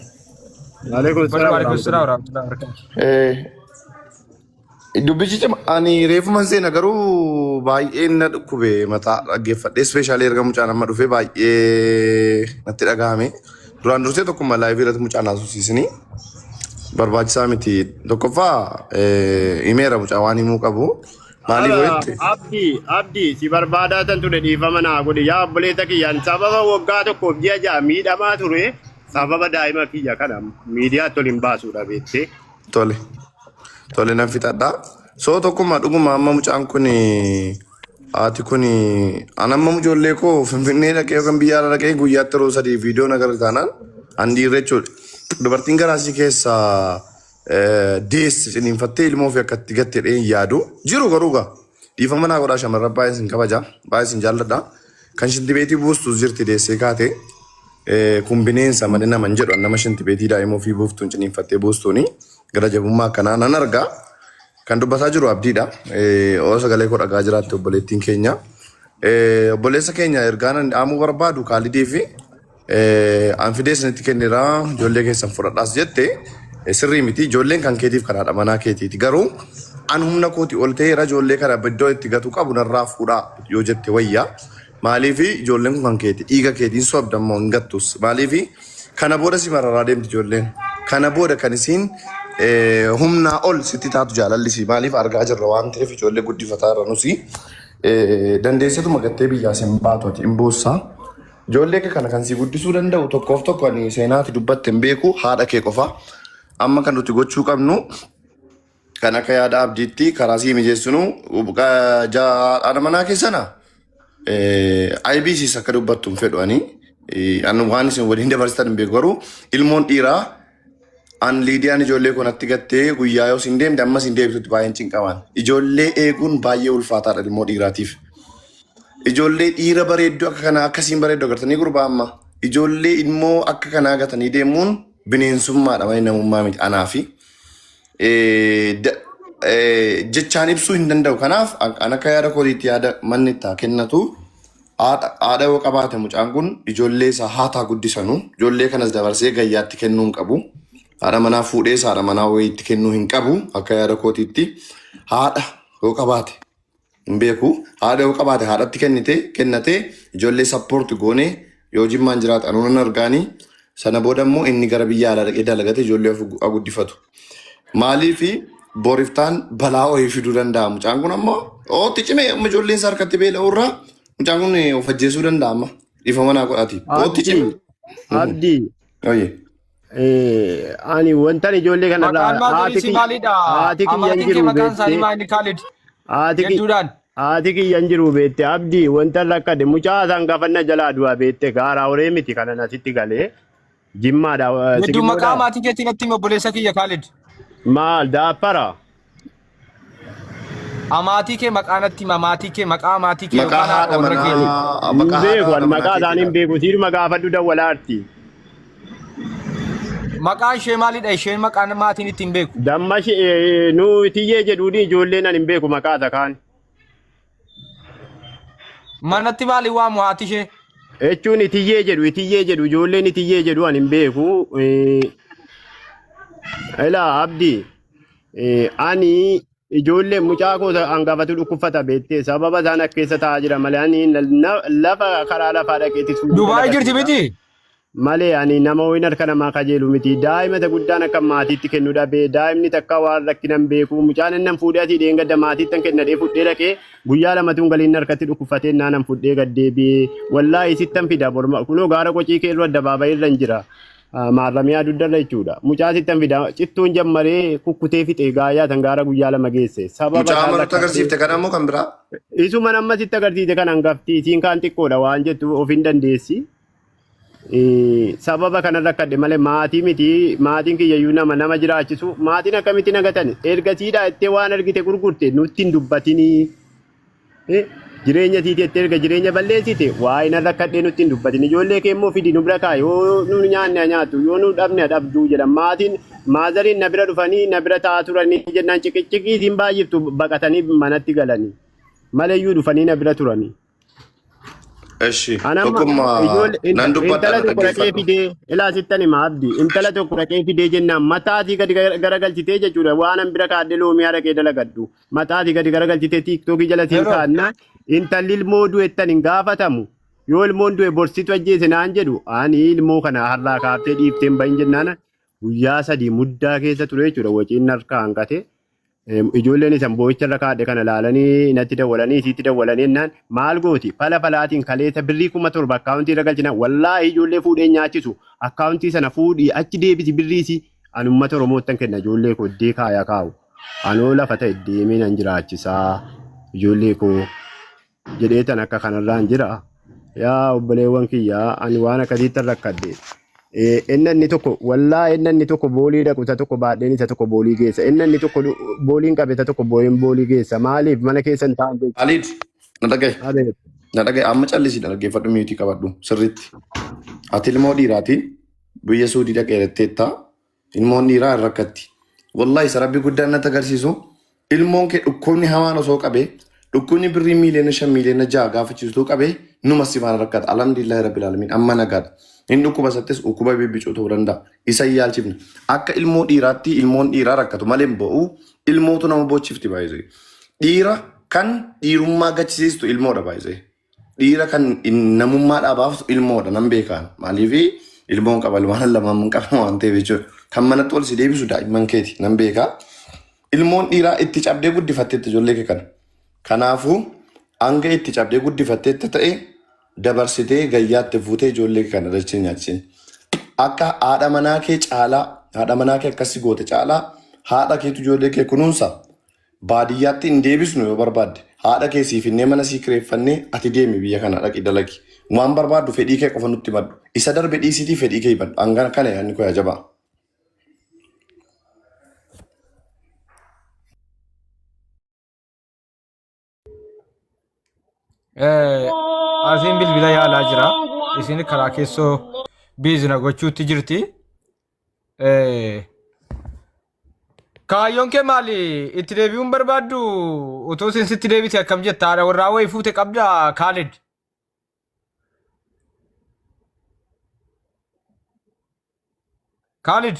Waalaikum salaam Waalaikum salaam warahmatullahi. warahmatullahi wabarakatuh. Dubbichi cima. Ani reefuma seena garuu baay'ee na dhukkube mataa dhaggeeffadhe. Ispeeshaalii erga mucaan amma dhufe baay'ee natti dhagahame. Duraan dursee tokkuma laayivii irratti mucaan haasofsiisanii barbaachisaa miti. Tokkoffaa himeera mucaa waan himuu qabu. Maaliif Ara, walitti? Abdii, Abdii, si barbaadaa tan ture dhiifama naa godhi. Yaa obboleessa kiyyaan sababa waggaa tokkoof ji'a ja'a miidhamaa ture sababa daa'ima kiyya kana miidiyaatti ol hin baasuudha beektee. Tole. Tole nan fixadha. So tokkuma dhuguma amma mucaan kun haati kun an amma ijoollee koo Finfinnee dhaqee yookaan biyya alaa dhaqee guyyaatti yeroo sadii viidiyoo nagarra taanaan an dhiirra jechuudha. Dubartiin garaasii keessaa deesse ciniinfattee ilmoo ofii akka itti gatte jedhee hin yaadu. Jiru garuu gaa dhiifama naa godhaa shamarran baay'ee isin kabaja baay'ee isin jaalladha. Kan shintibeetii buustus jirti deessee kaate kun bineensa malee nama hin jedhu nama shintibeetii daa'ima ofii buuftuun ciniinfattee buustuuni gara jabummaa akkanaa nan arga. Kan dubbataa jiru abdiidha. Oo sagalee koo dhagaa jiraatte obboleettiin keenya. Obboleessa keenya ergaan ani dhaamuu barbaadu Kaalidii fi an fidee isinitti kenneera ijoollee keessan fudhadhaas jette sirrii miti. Ijoolleen kan keetiif kan haadha manaa keetiiti. Garuu an humna kooti ol ta'eera ijoollee kana iddoo itti gatu qabu narraa fuudhaa yoo jette wayya. Maaliif ijoolleen kun kan keeti dhiiga keetiin sobda immoo hin gattus. Maaliif kana booda si mararaa deemti ijoolleen. Kana booda kan isiin humnaa ol sitti taatu jaalalli si maaliif argaa jirra waan ta'eef ijoollee guddifataa irra nusi dandeessetuma gattee biyyaa sin baatu ati hin boossaa. Ijoollee kee kana kan si guddisuu danda'u tokkoof tokko ani seenaati dubbatte hin beeku haadha kee qofa. Amma kan nuti gochuu qabnu kan akka yaada abdiitti karaa sii mijeessinu haadha manaa keessana IBCs akka dubbattu hin fedhu ani. Ani waan isin waliin dabarsitan hin beeku garuu ilmoon dhiiraa an Liidiyaan ijoollee koo natti gattee guyyaa yoo isin deemte ammas hin deebitutti baay'een cinqamaan. Ijoollee eeguun baay'ee ulfaataadha ilmoo dhiiraatiif. Ijoollee dhiira bareedduu akka kanaa akkasiin bareedduu agartanii gurbaa amma. Ijoollee ilmoo akka kanaa gatanii deemuun bineensummaadha malee namummaa miti anaafi. Jechaan ibsuu hin danda'u. Kanaaf an akka yaada kootiitti yaada manni itti haa kennatu. Haadha yoo qabaate mucaan kun ijoollee isaa haataa guddisanu. Ijoollee kanas dabarsee gayyaatti kennuu hin qabu. Haadha manaa fuudhees haadha manaa wayiitti kennuu hin qabu akka yaada kootiitti. Haadha yoo qabaate hin beeku. Haadha yoo qabaate haadhatti kennite kennatee ijoollee sappoorti goonee yoo jimmaan jiraate anuu nan argaanii. Sana booda immoo inni gara biyya alaa dhaqee dalagate ijoollee of haa guddifatu. Maaliifi boriftaan balaa wayii fiduu danda'a. Mucaan kun ammoo ootti cimee amma ijoolleen isaa harkatti beela'u irraa mucaan kun of ajjeesuu danda'a amma. Dhiifama naa godhaati. Ootti cime. Abdii, Abdii, Oye. ani wantan ijoollee kanarraa Maqaan maatii haati isii kiyya maalidha? haati kiyya hin Amaatiin kee jiru maqaan isaanii beektee maal inni Kaalid? haati kiyya Jedduudhaan. haati kiyya hin jiru beekte Abdii wantan rakkate mucaa isaan gaafanna jalaa du'a beekte gaaraa horee miti kanan asitti galee Jimmaadha Hedduu maqaa Sigimoodha maatii keetiin natti himi obboleessa kiyya Kaalid. maal daappara Amaatii kee maqaa natti hima maatii kee maqaa maatii kee Maqaa yookaan haadha haadha warra keetii. manaa hin maqaa haadha beeku haadha ani manaa maqaa isaanii hin keetiidha. beeku siidhuma gaafadhu dawwalaarti Maqaan ishee maalidha? Isheen maqaan maatiin ittiin beeku. damma nu tiyyee jedhuuni ijoolleen ani hin beeku maqaa isa kaan Manatti maali waamu haati ishee? Jechuun itiyyee jedhu itiyyee jedhu ijoolleen itiyyee jedhu ani hin beeku. Ilaa Abdii ani ijoollee mucaa koo hangafatu dhukkubfata beektee sababa isaan akka keessa taa'aa jira malee ani lafa karaa lafaa dhaqeetti suuqii Dubaay jirti dalagadheera. miti? Malee ani nama wayin harka namaa kajeelu miti. Daa'ima isa guddaan akka maatiitti kennu dhabe. Daa'imni takka waan rakkinan beeku. Mucaan innan fuudhee asii dheengadda maatiitti kennadhee fudhee dhaqee guyyaa lamatuun galiin harkatti dhukkubfatee naanan fudhee gad deebi'ee. Wallaahi sittan fida borma. Kunoo gaara qocii kee irra addabaabayii irra hin jira. Maarramiyaa dugdarra jechuudha. Mucaa sittan fida. Cittuun jammaree kukkutee fixee gaayyaa tan gaara guyyaa lama geesse. Sababa Mucaa isaan amma nutti rakkatee. agarsiifte kana immoo kan biraa. Isuma amma sitti agarsiise kan hangafti. Isiin kaan xiqqoodha waan jettu of hin dandeessi. Sababa kana rakkadhe malee maatii miti maatiin kiyyayyuu nama nama jiraachisu maatiin akkamitti nagatan ergasiidha ittee waan argite gurgurte nutti hin dubbatinii jireenya siiti itti erga jireenya balleessite waa'ee nan rakkadhee nutti hin dubbatin ijoollee kee immoo fidi nu bira kaa yoo nu nyaanne haa nyaattu yoo nu dhabne haa dhabduu jedha maatiin maazariin na bira dhufanii na bira taa'aa turanii jennaan ciqicciqii isiin baay'iftu baqatanii manatti galanii maleeyyuu dhufanii na bira turanii. Eshi Anamma tokkummaa ijoollee nan dubbadha intala na tokko dhaqee dhaggeeffadhu. fidee ilaa sittan hima abdi intala tokko dhaqee fidee jennaan mataatii gadi garagalchitee jechuudha waan an bira kaadde loomiyaa dhaqee dalagadhu mataatii gadi garagalchitee tiiktookii jala siin Yeroo kaanna intalli ilmoo du'ettan hin gaafatamu yoo ilmoon du'e borsitu ajjeese naan jedhu ani ilmoo kana har'aa kaaftee dhiifteen bahin jennaan guyyaa sadii muddaa keessa ture jechuudha waciin harkaa hanqate Ijoolleen isan boo'icha irra kaadhe kana laalanii natti dawwalanii isiitti dawwalanii jennaan maal gooti fala falaatiin kaleessa birrii 7,000 akkaawuntii irra galchina wallaahi ijoollee fuudhee nyaachisu akkaawuntii sana fuudhii achi deebisi birrii isii ani uummata Oromoottan kenna ijoollee koo iddee kaayaa kaa'u anoo lafa ta'e deemee nan jiraachisaa ijoollee koo jedheetan akka kanarraan jira. Yaa obboleewwan kiyya ani waan akkasiittan rakkadhe. Enna inni tokko wallaa enna inni tokko boolii dhaqu isa tokko baadheen isa tokko boolii geessa. Enna inni tokko booliin qabe isa tokko booyin boolii geessa. Maaliif mana keessa hin taa'an jechuudha. Khalid na dhaga'i. Abeet. Na dhaga'i amma callisii dhaggeeffadhu miitii qabadhu sirriitti. Ati ilmoo dhiiraati biyya Suudii dhaqee jetteetta. Ilmoon dhiiraa hin rakkatti. Wallahi isa rabbi guddaan natti agarsiisu ilmoon kee dhukkubni hamaan osoo qabee dhukkubni birrii miiliyoona 5 miiliyoona 6 gaafachiistuu qabee numa si faana rakkata. Alhamdulillahi rabbil alamin amma nagaadha. Inni dhukkuba isattis dhukkuba bibbicuu ta'uu danda'a. Isa hin yaalchifne. Akka ilmoo dhiiraatti ilmoon dhiiraa rakkatu malee hin bo'u. Ilmootu nama boochifti baay'isee. Dhiira kan dhiirummaa gachisiistu ilmoodha baay'isee. Dhiira kan namummaa dhaabaaf ilmoodha nan beekaan. Maaliif ilmoon qaba ilmaan lamaan qaba waan ta'eef jechuudha. Kan manatti ol si deebisu daa'imman keeti nan beekaa. Ilmoon dhiiraa itti cabdee guddifatteetti ijoollee kee kana. Kanaafuu hanga itti cabdee guddifatteetti ta'e dabarsitee gayyaatti fuutee ijoollee kee kana dachee nyaachisin. Akka haadha manaa kee caalaa haadha manaa kee akkasi goote caalaa haadha keetu ijoollee kee kunuunsa. Baadiyyaatti hin deebisnu yoo barbaadde. Haadha kee sii finnee mana sii kireeffannee ati deemi biyya kana dhaqi dalagi. Waan barbaaddu fedhii kee qofa nutti himadhu. Isa darbe dhiisiitii fedhii kee himadhu. Hangana kana yaadni koo yaa jabaa. Asiin bilbila yaalaa jira. Isin karaa keessoo biizina gochuutti jirti. Kaayyoon kee maali? Itti deebi'uun barbaaddu utuu isin sitti deebite akkam jetta? Haadha warraa wayii fuute qabda Kaalid. Kaalid.